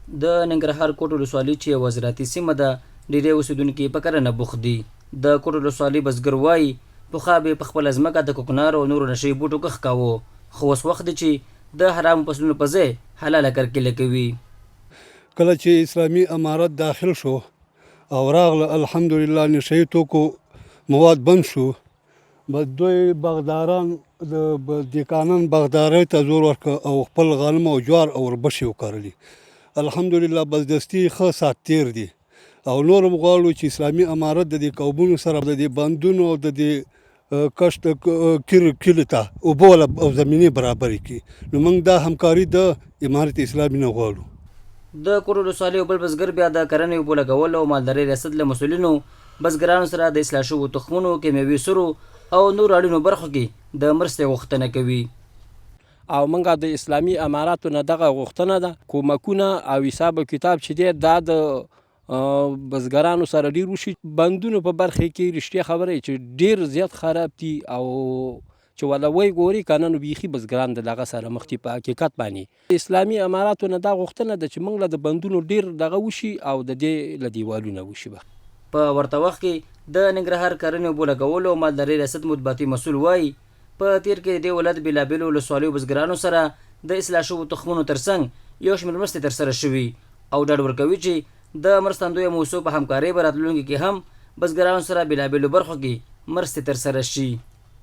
د ننګرهار کوټ ولسوالي چې یوه زراعتي سیمه ده، ډېری اوسېدونکي یې په کرنه بوخت دي. د کوټ ولسوالي بزګر وايي، پخوا به یې په خپله ځمکه د کوکنارو او نورو نشه يي بوټو کښت کاوه، خو اوس وخت دی چې د حرامو فصلونو په ځای حلاله کرکیله کوي. کله چې اسلامي امارت داخل شو او راغله الحمدلله نشه يي توکو مواد بند شو، بس دوی باغداران د دهقانان باغدارۍ ته زور ورکړ او خپل غنم او جوار او وربشې وکرلې. الحمدلله بس دستي ښه ساعت تېر دي او نور هم غواړو چې اسلامي امارت د دې قومونو سره د دې بندونو او د دې کښت کیر کلي ته اوبه او زمینې برابرې کړي، نو موږ دا همکاري د امارت اسلامي نه غواړو. د کوټ ولسوالۍ یو بل بزګر بیا د کرنې، اوبو لګولو او مالدارۍ ریاست له مسؤلینو بزګرانو سره د اصلاح شوو تخمونو، کیمیاوي سرو او نورو اړینو برخو کې د مرستې غوښتنه کوي. او مونږ د اسلامي اماراتو نه دغه غوښتنه ده کومکونه او حساب او کتاب چې دی دا د بزګرانو سره ډیر وشي. بندونو په برخې کې رښتیا خبره چې ډیر زیات خراب دي او چې ولا وای ګوري کنه نو بیخي بزګران د دغه سره مخ دي په حقیقت باندې. اسلامي اماراتو نه دا غوښتنه ده چې موږ له د بندونو ډېر دغه وشي او د دې له دیوالونه وشي به. په ورته وخت کې د ننګرهار کرنې، اوبو لګولو او مالدارۍ ریاست مطبوعاتي مسؤل وايي، په تېر کې د دې ولایت بېلابېلو ولسوالیو بزګرانو سره د اصلاح شوو تخمونو ترڅنګ یو شمېر مرستې ترسره شوي او ډاډ ورکوي چې د مرستندویه موسسو په همکارۍ به راتلونکي کې هم بزګرانو سره بېلابېلو برخو کې مرستې ترسره شي.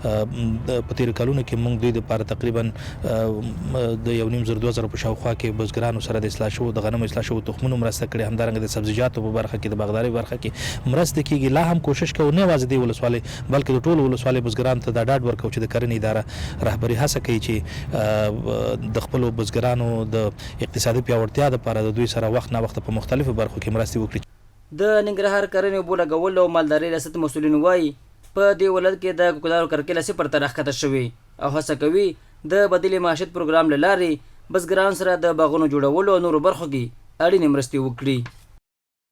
په تېرو کلونو کې موږ دوی لپاره تقریبا د یو نیم زر 2000 په شاوخوا کې بزګرانو سره د اصلاح شوو د غنمو اصلاح شوو تخمونو مرسته کړې، همدارنګه د سبزیجاتو په برخه کې، د باغدارۍ برخه کې مرستې کېږي. لا هم کوشش کوو نه یوازې دې ولسوالۍ بلکې د ټولو ولسوالۍ بزګرانو ته دا ډاډ ورکوو چې د کرنې اداره رهبري هڅه کوي چې د خپلو بزګرانو د اقتصادي پیاوړتیا لپاره د دوی سره وخت ناوخته په مختلفو برخو کې مرستې وکړي. د ننګرهار کرنې، اوبو لګولو او مالدارۍ ریاست مسؤلین وايي، په دې ولایت کې د کوکنارو کرکیله صفر ته راښکته شوې او هڅه کوي د بدیل معاشیت پروګرام له لارې بزګرانو سره د باغونو جوړولو او نورو برخو کې اړینې مرستې وکړي.